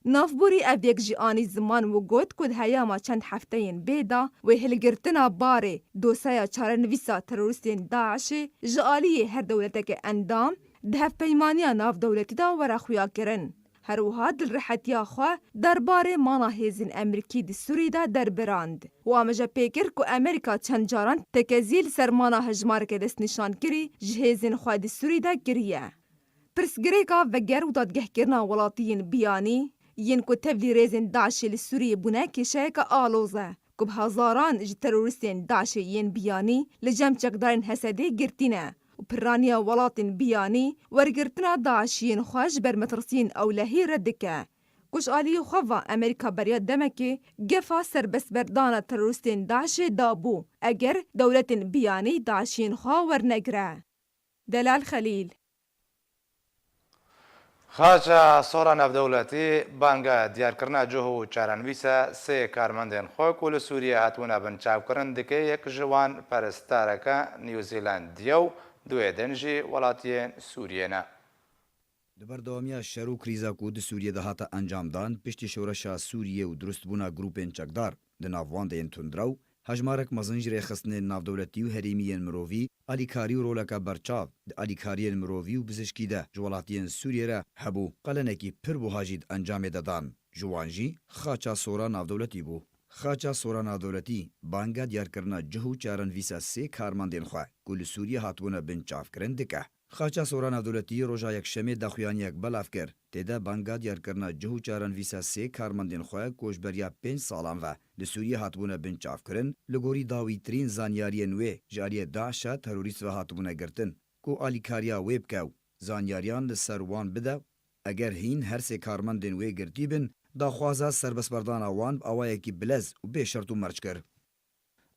Navborî ev yek jî anî ziman û got ku di heyama çend hefteyên bê de wê hilgirtina barê dosyeya çarenivîsa terorîstên DAIŞê ji aliyê her dewleteke endam di hevpeymaniya navdewletî de were xuyakirin. Her wiha dilrihetiya xwe derbarê mana hêzên Amerîkî di Sûrî de derbirand û ameje pê kir ku Amerîka çend caran tekezî li ser mana hejmareke destnîşankirî ji hêzên xwe di Sûrî de kiriye. Pirsgirêka veger û dadgehkirina welatiyên biyanî yên ku tevlî rêzên DAIŞê li Sûriyê bûne kêşeyeke aloz e ku bi hezaran ji terorîstên DAIŞê yên biyanî li cem çekdarên Hesedê girtî ne û piraniya welatên biyanî wergirtina DAIŞiyên xwe ji ber metirsiyên ewlehî red dike. Û ji aliyê xwe ve Amerîka beriya demekê gefa serbestberdana terorîstên DAIŞê dabû, eger dewletên biyanî DAIŞiyên xwe wernegire. Delal Xelîl. Xaça Sora Navdewletî banga diyarkirina cih û çarenivîsa sê karmendên xwe ku li Sûriyê hatibûne binçavkirin dike, yek ji wan perestareke New Zealand ye û di wê din jî welatiyên Sûriyê ne. Di berdewamiya şer û krîza ku di Sûriyê de hate encamdan, piştî şoreşa Sûriyê û dirustbûna grûpên çekdar, di nav wan de yên tundrew, hejmarek mezin ji rêxistinên navdewletî û herêmî yên mirovî, alîkarî û roleke berçav di alîkariyên mirovî û bizişkî de ji welatiyên Sûriyê re hebû, qelenekî pir buha jî di encamê de dan. Ji wan jî Xaça Sora Navdewletî bû. Xaça Sora Navdewletî banga diyarkirina cih û çarenivîsa sê karmendên xwe ku li Sûriyê hatibûne binçavkirin dike. Xaça Sora Navdewletî roja Yekşemê daxuyaniyek belav kir. Tê de banga diyarkirina cih û çarenivîsa sê karmendên xwe ku ji beriya pênc salan ve li Sûriyê hatibûne binçavkirin, li gorî dawîtirîn zanyariyên wê ji aliyê DAIŞa terorîst ve hatibûne girtin, ku alîkariya wê bike û zanyariyan li ser wan bide. Eger hîn her sê karmendên wê girtî bin, daxwaza serbestberdana wan bi awayekî bilez û bê şert û merc kir.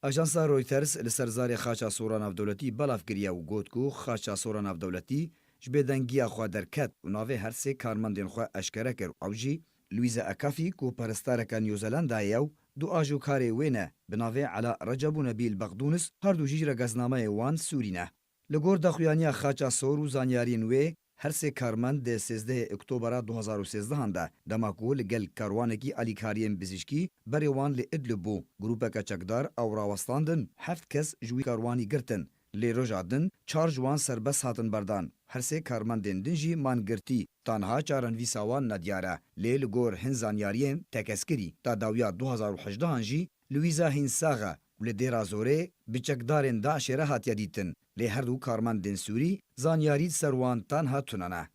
Ajansa Reuters li ser zarê Xaça Sora Navdewletî belav kiriye û got ku Xaça Sora Navdewletî ji bêdengiya xwe derket û navê her sê karmendên xwe eşkere kir û ew jî Louisa Akafî ku perestareke New Zealandayê ye û du ajokarê wê ne bi navê Ela Receb û Nebîl Bexdûnis, her du jî ji regeznameyê wan Sûrî ne. Li gor daxuyaniya Xaça Sor û zanyariyên wê, her sê karmend di sêzdehê Oktobera du hazar û sêzdehan de, dema ku li gel karwanekî alîkariyên bizîşkî berê wan li Idlib bû, grûpeke çekdar ew rawestandin, heft kes ji wî karwanî girtin. Lê roja din çar ji wan serbest hatin berdan. Her sê karmendên din jî man girtî. Tanha çarenivîsa wan nediyar e. Lê li gor hin zanyariyên tekeskirî, ta dawiya du hazar û hejdehan jî Louisa hîn sax e û li Dêra Zorê bi çekdarên DAIŞê re hatiye dîtin. Lê her du karmendên Sûrî zanyarî li ser wan tanha tune ne.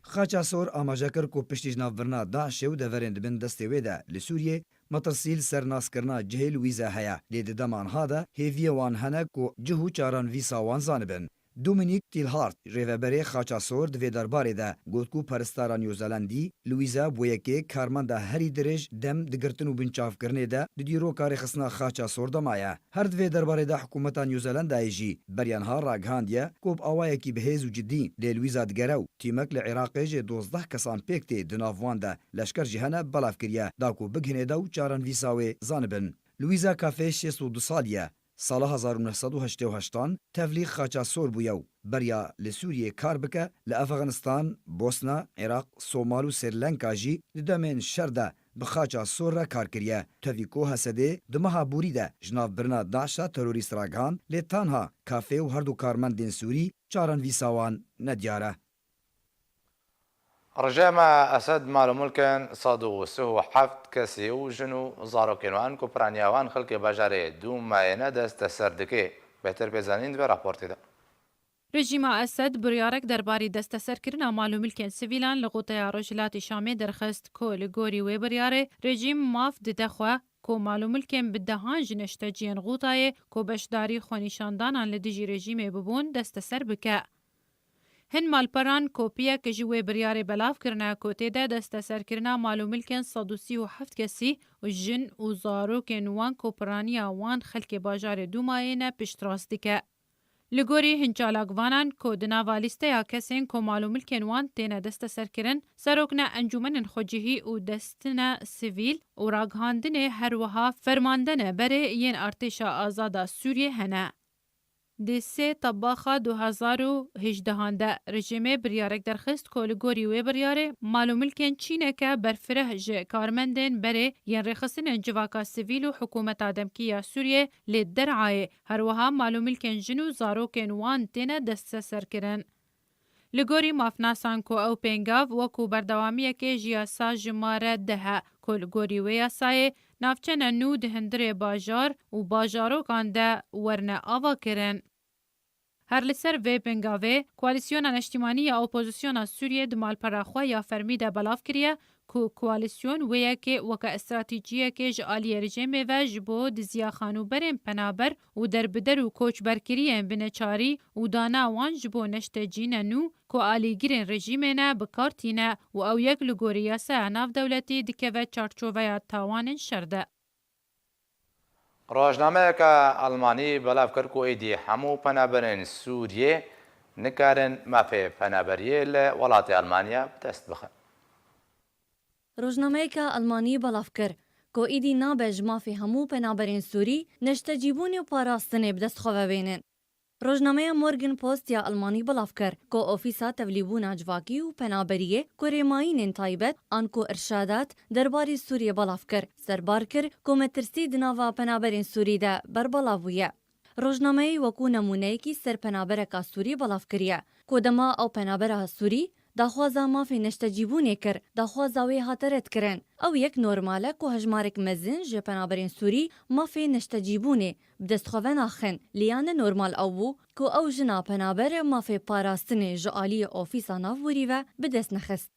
Xaça Sor amaje kir ku piştî ji navbirina DAIŞê û deverên di bin destê wê de li Sûriyê, metirsî li ser naskirina cihê Louisa heye, lê di dema niha de hêviyê wan hene ku cih û çarenivîsa wan zanibin. Dominic Tilhart, rêveberê Xaça Sor, di vê derbarê de got ku perestara New Zealandî, Louisa, bû yekê karmenda herî dirêj dem di girtin û binçavkirinê de di dîroka rêxistina Xaça Sor de maye. Her di vê derbarê de hikûmeta New Zealandayê jî beriya niha ragihandiye ku bi awayekî bi hêz û cidî lê Louisa digere û tîmek li Iraqê ji dozdeh kesan pêk tê, di nav wan de leşker jî hene, belav kiriye da ku bigihîne de û çarenivîsa wê zanibin. Louisa Kafê şêst û du salî ye. Sala hezar û neh sed û heştê û heştan tevlî Xaça Sor bûye û beriya li Sûriyê kar bike, li Efxanistan, Bosna, Iraq, Somal û Sri Lanka jî di demên şer de bi Xaça Sor re kar kiriye. Tevî ku Hesedê di meha borî de ji navbirina DAIŞa terorîst ragihand, lê tanha Kafê û her du karmendên Sûrî çarenivîsa wan nediyar e. Rejîma Esed mal û milkên sed û sî û heft kesî û jin û zarokên wan ku piraniya wan xelkê bajarê Dûmayê ne desteser dike. Bêhtir pêzanîn di vê raportê de. Rejîma Esed biryarek derbarî desteserkirina mal û milkên sivîlan li Xuteya Rojhilatê Şamê derxist ku li gorî wê biryarê rejîm maf dide xwe ku mal û milkên bi dehan ji neşteciyên Xutayê ku beşdarî xwenîşandanan li dijî rejîmê bibûn desteser bike. Hin malperan kopiyek ji wê biryarê belav kirine ku tê de desteserkirina mal û milkên sed û sî û heft kesî û jin û zarokên wan ku piraniya wan xelkê bajarê Dûmayê ne piştrast dike. Li gorî hin çalakvanan ku di nava lîsteya kesên ku mal û milkên wan têne desteserkirin, serokna encûmenên xwecihî û destine sivîl û ragihandinê her wiha fermandene berê yên Artêşa Azada Sûriyê hene. Di sê tebaxa du hazar û hejdehan de rejîmê biryarek derxist ku li gorî wê biryarê mal û milkên çîneke berfireh ji karmendên berê yên rêxistinên civaka sivîl û hikûmeta demkî ya Sûriyê li Der'ayê, her wiha mal û milkên jin û zarokên wan têne desteserkirin. Li gorî mafnasan ku ew pêngav wekû berdewamiyekê ji yasa jimare deh e, ku li gorî wê yasayê navçene nû di hundirê bajar û bajarokan de werne avakirin. Her li ser vê pêngavê, Koalîsyona Neştîmanî ya Opozisyona Sûriyê di malpera xwe ya fermî de belav kiriye ku koalîsyon wê yekê weke stratejiyekê ji aliyê rejîmê ve ji bo diziya xanûberên penaber û derbider û koçberkiriyên bineçarî û dana wan ji bo neştecîne nû ku alîgirên rejîmê ne bi kar tîne û ew yek li gorî yasaya navdewletî dikeve çarçoveya tawanên şer de. Rojnameyeke Almanî belav kir ku êdî hemû penaberên Sûriyê nikarin mafê penaberiyê li welatê Almanya bi dest bixin. Rojnameyeke Almanî belav kir ku êdî nabe ji mafê hemû penaberên Sûrî, neştecîbûnê û parastinê bi dest xwe ve bênin. Rojnameya Morgen Post ya Almanî belav kir ku Ofîsa Tevlîbûna Civakî û Penaberiyê ku rêmayînên taybet an ku irşadat derbarî Sûriyê belav kir, serbar kir ku metirsî di nava penaberên Sûrî de berbelav bûye. Rojnameyê wekû nemûneyekî ser penabereka Sûrî belav kiriye ku dema ew penabera Sûrî daxwaza mafê neştecîbûnê kir, daxwaza wê hate redkirin. Ew yek normal e ku hejmarek mezin ji penaberên Sûrî mafê neştecîbûnê bi dest xwe venaxin, lê ya ne normal ew bû ku ew jina penaber mafê parastinê ji aliyê Ofîsa Navborî ve bi dest nexist.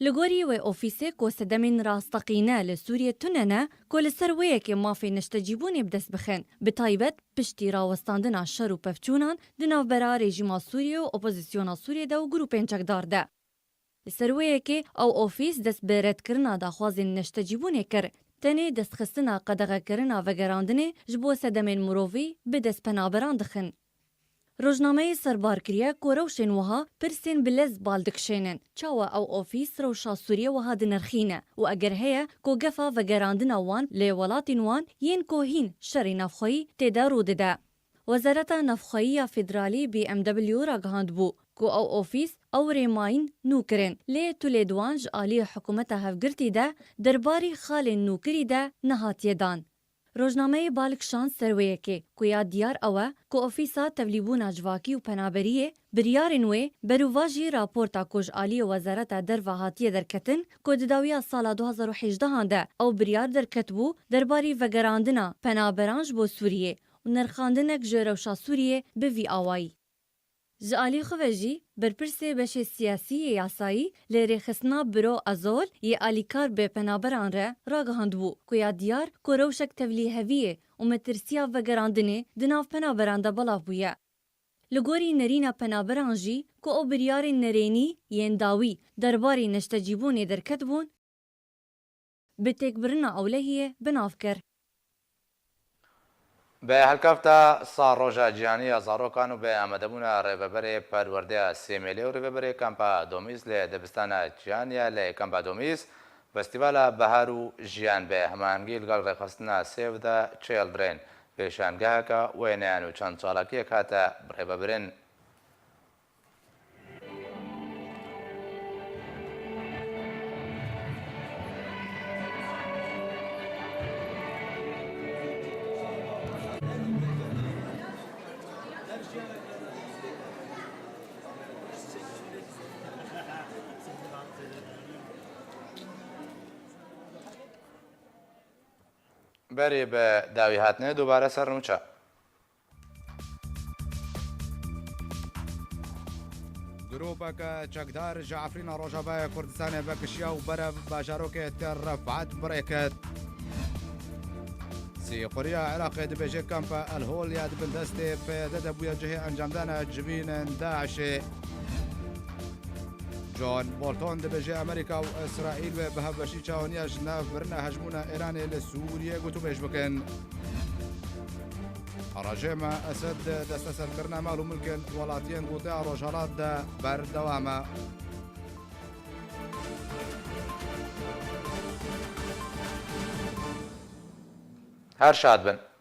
Li gorî wê ofîsê ku sedemên rasteqîne li Sûriyê tune ne, ku li ser wê yekê mafê neştecîbûnê bi dest bixin, bi taybet piştî rawestandina şer û pevçûnan di navbera rejîma Sûriyê û opozisyona Sûriyê de û grûpên çekdar de. Li ser wê yekê ew ofîs dest bi redkirina daxwazên neştecîbûnê kir, tenê destxistina qedexekirina vegerandinê ji bo sedemên mirovî bi dest penaberan dixin. Rojnameyê serbar kiriye ku rewşên wiha pirsên bi lez bal dikişênin. Çawa ew ofîs rewşa Sûriyê wiha dinirxîne û eger heye ku gefa vegerandina wan li welatên wan yên ku hîn şerê navxweyî tê de rû dide? Wezareta Navxweyî ya Federalî B M W ragihandibû ku ew ofîs ew rêmayîn nû kirin, lê tu lê di wan ji aliyê hikûmeta hevgirtî de derbarî xalên nûkirî de nehatiye dan. Rojnameyê bal kişand ser wê yekê ku ya diyar ew e ku Ofîsa Tevlîbûna Civakî û Penaberiyê biryarên wê berûvajî raporta ku ji aliyê Wezareta Derve hatiye derketin ku di dawiya sala du hazar û hejdehan de ew biryar derketibû derbarî vegerandina penaberan ji bo Sûriyê û nirxandinek ji rewşa Sûriyê bi vî awayî. Ji alî xwe ve jî berpirsê beşê siyasî yê yasayî li rêxistina Biro Azol yê alîkar bi penaberan re ragihandibû ku ya diyar ku rewşek tevlîheviyê û metirsiya vegerandinê di nav penaberan de belav bûye. Li gorî nerîna penaberan jî ku ew biryarên nerênî yên dawî derbarê neştecîbûnê derketibûn, bi têkbirina ewlehiyê bi nav kir. Bi helkefta Salroja Cîhanî ya Zarokan û bi amadebûna rêveberê Perwerdeya Sêmêlê û rêveberê Kampa Domîz li dibistana Cîhanî ya li Kampa Domîz, Festîvala Bahar û Jiyan bi hemahengî li gel rêxistina Save the Children pêşangeheke wêneyan û çend çalakiyek hate birêvebirin. Berê bi dawî hatine dubare ser nûça. Grûpeke çekdar ji Efrîna Rojavayê Kurdistanê vekişiya û berev bajarokê Tel Refat bi rê ket. Sî Quriya Iraqê dibêje kampa El Hol ya di bin destê P Y D de bûye cihê encamdana civînên DAIŞê. John Bolton dibêje Amerîka û Îsraîl wê bi hevbeşî çawaniya ji nav birina hejmûna Îranê li Sûriyê gotûbêj bikin. Rejîma Esed desteserkirina mal û milkên welatiyên Goteya Rojhilat de berdewam e. Her şad bin.